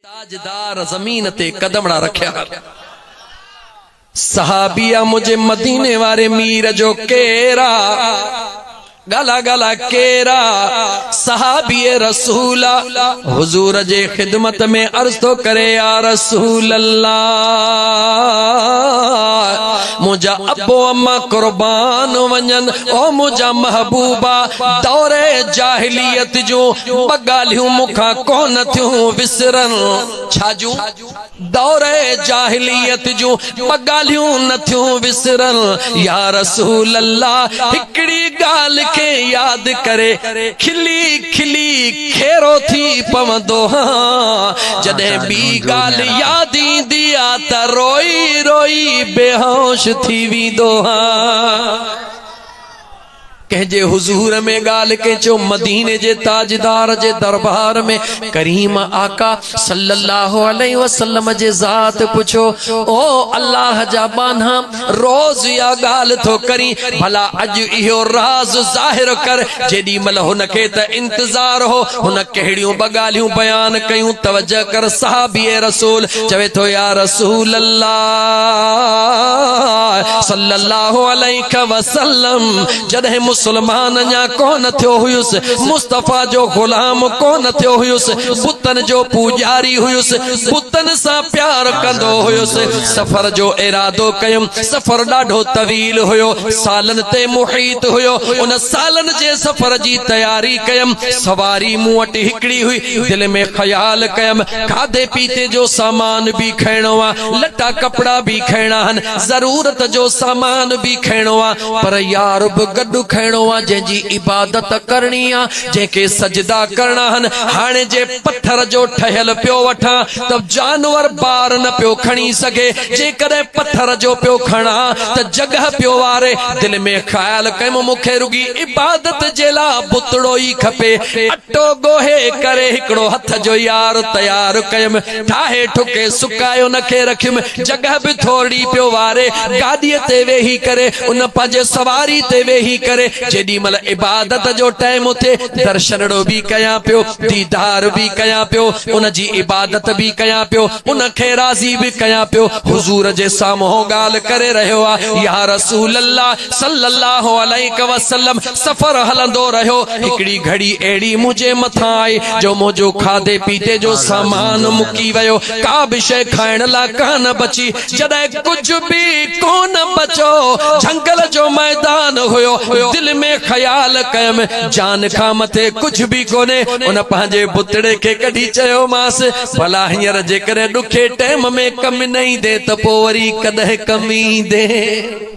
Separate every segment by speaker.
Speaker 1: تاجدار زمين تي قدمڙا رکيا. صحابي آ منهنجي مديني واري مير جو ڪير آ؟ ڳالها ڳالها ڪير آ؟ صحابي رسول آ. حضور جي خدمت ۾ عرض ٿو ڪري يا رسول الله منهنجا ابو اما قربان وڃن او منهنجا محبوبا دور جاهليت جون ٻه ڳالهيون مون کان ڪونه ٿيون وسرن. ڇا جون؟ دور جاهليت جون ٻه ڳالهيون نه ٿيون وسرن. يا رسول الله هڪڙي ڳالهه کي ياد ڪري کلي کلي کيرو ٿي پوندو هان، جڏهن ٻي ڳالهه ياد ايندي آ ته روئي روئي بيهوش ٿي ويندو هان. ڪنهن جي حضور ۾ ڳالهه ڪنهن چيو مديني جي تاجدار جي دربار ۾ ڪريم آقا صلي الله عليه وسلم جي ذات پڇيو او الله جا ٻانها روز اها ڳالهه ٿو ڪرين ڀلا اڄ اهو راز ظاهر ڪر جيڏي مهل هن کي ته انتظار هو هن ڪهڙيون ٻه ڳالهيون بيان ڪيون توجه ڪر صحابي رسول چوي ٿو يا رسول الله صلي الله عليه وسلم جڏهن مسلمان اڃا ڪونه ٿيو هيس مصطفيٰ جو غلام ڪونه ٿيو هيس بتن جو پوڄاري هيس بتن سان پيار ڪندو هيس سفر جو ارادو ڪيم سفر ڏاڍو طويل هيو سالن تي محيط هيو ان سالن جي سفر جي تياري ڪيم سواري مون وٽ هڪڙي هئي دل ۾ خيال ڪيم کاڌي پيتي جو سامان به کڻڻو آ، لٽا ڪپڙا به کڻڻا آهن، ضرورت جو سامان به کڻڻو آ، پر يار به گڏ کڻڻو آ، جنهن جي عبادت ڪرڻي آ، جنهن کي سجدا ڪرڻا آهن. هاڻي جي پٿر جو ٺهيل پيو وٺان ته جانور بار نه پيو کڻي سگهي، جيڪڏهن پٿر جو پيو کڻان ته جڳهه پيو واري. دل ۾ خيال ڪيم مون کي رڳي عبادت جي لاء بتڙو ئي کپي. اٽو ڳوهي ڪري هڪڙو هٿ جو يار تيار ڪيم. ٺاهي ٺڪي سڪائي ان کي رکيم. جڳهه به ٿورڙي پيو واري. گاڏيء تي ويهي ڪري ان پنهنجي سواري تي ويهي ڪري جيڏي مهل عبادت جو ٽائيم ٿئي درشنڙو به ڪيان پيو، ديدار به ڪيان پيو، ان جي عبادت به ڪيان پيو، ان کي راضي به ڪيان پيو. حضور جي سامهون ڳالهه ڪري رهيو آ، يا رسول الله! صلّي اللّٰه عليه وسلّم سفر هلندو رهيو، هڪڙي گهڙي اهڙي منهنجي مٿان آئي جو منهنجو کاڌي پيتي جو سامان مڪي ويو، ڪا به شيء کائڻ لاء ڪانه بچي، جڏهن ڪجهه به ڪونه بچيو، جهنگل جو ميدان هيو، دل ۾ خيال ڪيم، جان کان مٿي ڪجهه به ڪونهي، ان پنهنجي بتڙي کي ڪڍي چيومانس، ڀلا هينئر جيڪڏهن ڏکي ٽيم ۾ ڪم نه ايندين ته پوء وري ڪڏهن ڪم ايندين؟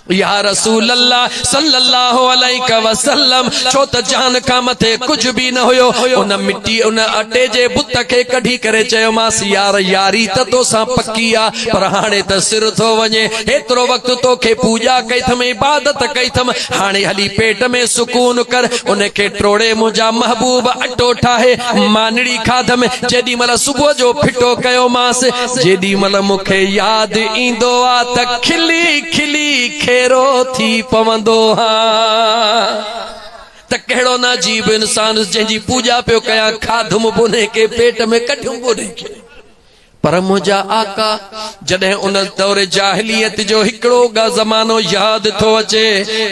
Speaker 1: يا رسول الله صلي الله عليه وسلم ڇو ته جان کان مٿي ڪجهه به نه هيو ان مٽي ان اٽي جي بت کي ڪڍي ڪري چيومانس يار ياري ته توسان پڪي آ پر هاڻي ته سر ٿو وڃي هيترو وقت توکي پوڄا ڪئي ٿم عبادت ڪئي ٿم هاڻي هلي پيٽ ۾ سڪون ڪر ان کي ٽوڙي منهنجا محبوب اٽو ٺاهي مانڙي کاڌم جيڏي مهل صبح جو ڦٽو ڪيومانس جيڏي مھل مون کي ياد ايندو آ ته کلي کلي کيرو ٿي پوندو هان ته ڪهڙو نه عجيب انسان جنهن جي پوڄا پيو ڪيان کاڌم به انهي کي پيٽ ۾ ڪڍيم به انهي کي پر منهنجا آقا جڏهن ان دور جاهليت جو هڪڙو ڳا زمانو ياد ٿو اچي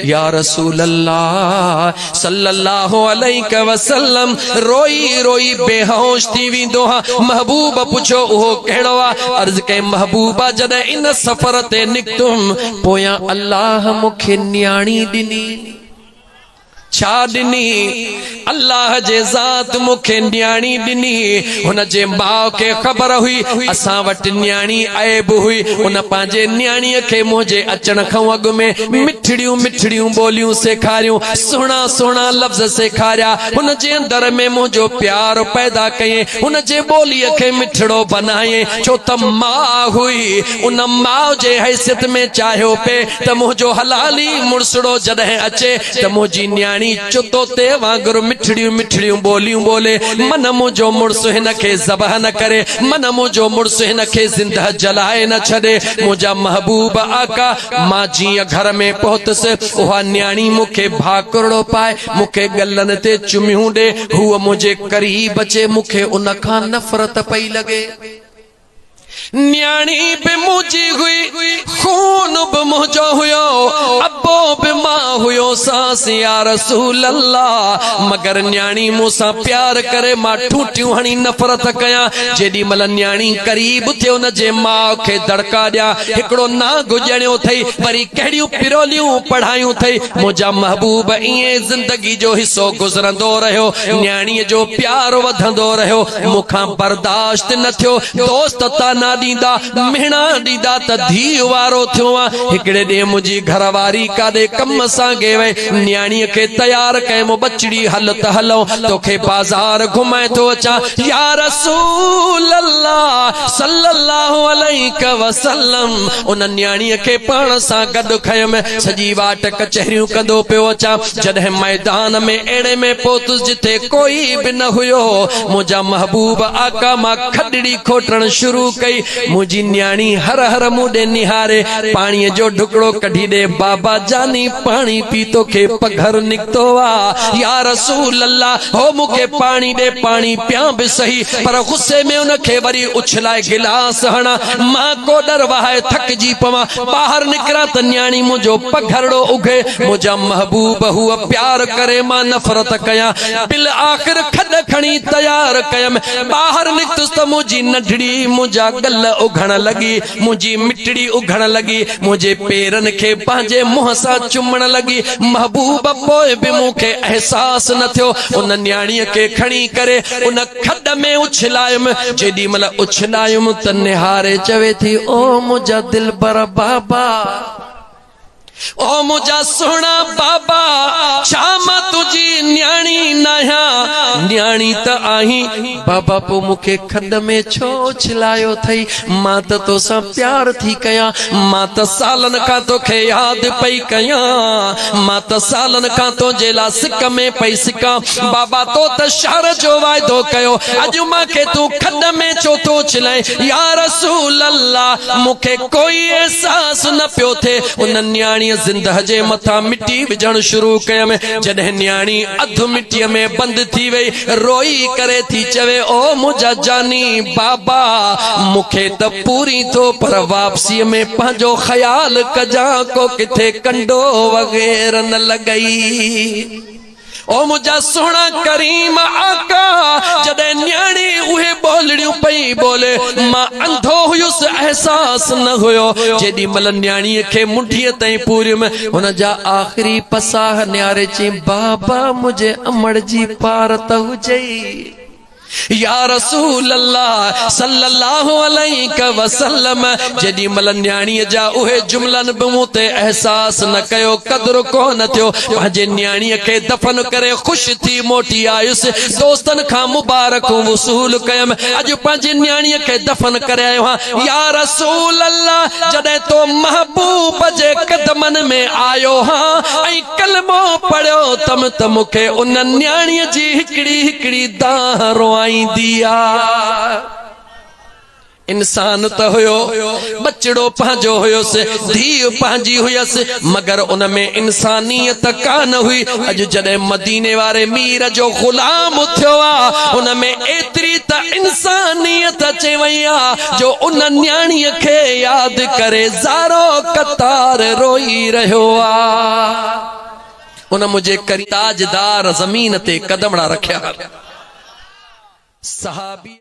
Speaker 1: يا رسول الله صلّي اللّٰه عليه وسلّم روئي روئي بيهوش ٿي ويندو هان، محبوب پڇيو اهو ڪهڙو آ؟ عرض ڪيم محبوبا جڏهن ان سفر تي نڪتم پويان الله مون کي نياڻي ڏني. ڇا ڏني؟ الله جي ذات مون کي نياڻي ڏني. هن جي ماء کي خبر هئي اسان وٽ نياڻي عيب هئي، ان پنهنجي نياڻيء کي منهنجي اچڻ کان اڳ ۾ مٺڙيون مٺڙيون ٻوليون سيکاريون، سهڻا سهڻا لفظ سيکاريا، هن جي اندر ۾ منهنجو پيار پيدا ڪيئين، هن جي ٻوليء کي مٺڙو بنايئين، ڇو ته ماء هئي، ان ماء جي حيثيت ۾ چاهيو پئي ته منهنجو حلالي مڙسڙو جڏهن اچي ته منهنجي نياڻي. نياڻي چتوتي وانگر مٺڙيون مٺڙيون ٻوليون ٻولي، من منهنجو مڙس هن کي ذبح نه ڪري، من منهنجو مڙس هن کي زندهه جلائي نه ڇڏي. منهنجا محبوب آقا! مان جيئن گهر ۾ پهتس، اها نياڻي مون کي ڀاڪرڙو پائي، مون کي ڳلن تي چميون ڏي، هوء منهنجي قريب اچي، مون کي ان کان نفرت پئي لڳي. نياڻي به منهنجي هئي، خون به منهنجو هيو، ابو به مان هيوسانس يا رسول الله! مگر نياڻي مون سان پيار ڪري مان ٺونٺيون هڻي نفرت ڪيان، جيڏي مهل نياڻي قريب ٿئي ان جي ماء کي دڙڪا ڏيان، هڪڙو نانگ ڄڻيو ٿئي، وري ڪهڙيون پروليون پڙهايون ٿئي، منهنجا محبوب ائين زندگي جو حصو گذرندو رهيو، نياڻيء جو پيار وڌندو رهيو، مون کان برداشت نه ٿيو، دوست طعنا ڏيندا، مهڻا ڏيندا ته ڌيء وارو ٿيو آن، هڪڙي ڏينهن منهنجي گهر واري ڪاڏي ڪم سانگي وئي، نياڻيء کي تيار ڪيم، ٻچڙي هل ته هلون، توکي بازار گهمائي ٿو اچان، يا رسول الله صلي الله عليه وسلم ان نياڻيء کي پاڻ سان گڏ کنيم، سڄي واٽ ڪچهريون ڪندو پيو اچان، جڏهن ميدان ۾ اهڙي ۾ پهتس جتي ڪوئي به نه هيو، منهنجا محبوب آقا مان کڏڙي کوٽڻ شروع ڪئي، منهنجي نياڻي هر هر مون ڏي نهاري، پاڻيء جو ڍڪڙو ڪڍي ڏي، بابا جاني پاڻي پي توکي پگهر نڪتو آ، يا رسول الله هو مون کي پاڻي ڏي، پاڻي پيان به سهي، پر غصي ۾ ان کي وري اڇلائي گلاس هڻان، مان ڪوڏر وهائي ٿڪجي پوان، ٻاهر نڪران ته نياڻي منهنجو پگهرڙو اگهي، منهنجا محبوب هوء پيار ڪري مان نفرت ڪيان، بالآخر کڏ کڻي تيار ڪيم، ٻاهر نڪتس ته منهنجي ننڍڙي منهنجا ڳل اگهڻ لڳي، منهنجي مٽڙي اگهڻ لڳي، منهنجي پيرن کي پنهنجي منهن سان چمڻ لڳي، محبوب پوء به مون کي احساس نه ٿيو، ان نياڻيء کي کڻي ڪري ان کڏ ۾ اڇلايم، جيڏي مهل اڇلايم ته نهاري چوي ٿي، او منهنجا دلبر بابا! او منهنجا سهڻا بابا! ڇا مان تنهنجي نياڻي ناهيان؟ نياڻي ته آهين، بابا پوء مون کي کڏ ۾ ڇو اڇلايو اٿئي؟ مان ته توسان پيار ٿي ڪيان، مان ته سالن کان توکي ياد پئي ڪيان، مان ته سالن کان تنهنجي لاء سڪ ۾ پئي سڪان، بابا تو ته شهر جو واعدو ڪيو، اڄ مان کي تون کڏ ۾ ڇو ٿو اڇلائين؟ يا رسول الله! مون کي ڪوئي احساس نه پيو ٿئي. ان نياڻيء زندهه جي مٿان مٽي وجهڻ شروع ڪيم. جڏهن نياڻي اڌ مٽيء ۾ بند ٿي وئي، روئي ڪري ٿي چوي، او منهنجا جاني بابا! مون کي ته پورين ٿو، پر واپسيء ۾ پنهنجو خيال ڪجان، ڪو ڪٿي ڪنڊو وغيره نه لڳئي. او منهنجا سهڻا ڪريم آقا! جڏهن نياڻي اهي ٻولڙيون پئي ٻولي، مان انڌو هيس، احساس نه هيو. جيڏي مهل نياڻيء کي منڍيء تائين پوريم، هن جا آخري پساهه نهاري چيم، بابا منهنجي امڙ جي پارت هجئي. يا رسول الله صلي الله عليه وسلم جيڏي مھل نياڻيء جا اهي جملن به مون تي احساس نه ڪيو قدر ڪونه ٿيو پنهنجي نياڻيء کي دفن ڪري خوش ٿي موٽي آيس دوستن کان مبارڪون وصول ڪيم اڄ پنهنجي نياڻيء کي دفن ڪري آيو آهيان يا رسول الله جڏهن تو محبوب جي قدمن ۾ آيو هان ۽ ڪلمو پڙهيو اٿم ته مون کي ان نياڻيء جي هڪڙي هڪڙي دانهن روئائيندي آ. انسان ته هيو، ٻچڙو پنهنجو هيس، ڌيء پنهنجي هيس، مگر ان ۾ انسانيت ڪانه هئي. اڄ جڏهن مديني واري مير جو غلام ٿيو آ، ان ۾ ايتري ته انسانيت اچي وئي آ جو ان نياڻيء کي ياد ڪري زارو قطار روئي رهيو آ. ان منهنجي ڪريم تاجدار زمين تي قدمڙا رکيا. صحابي.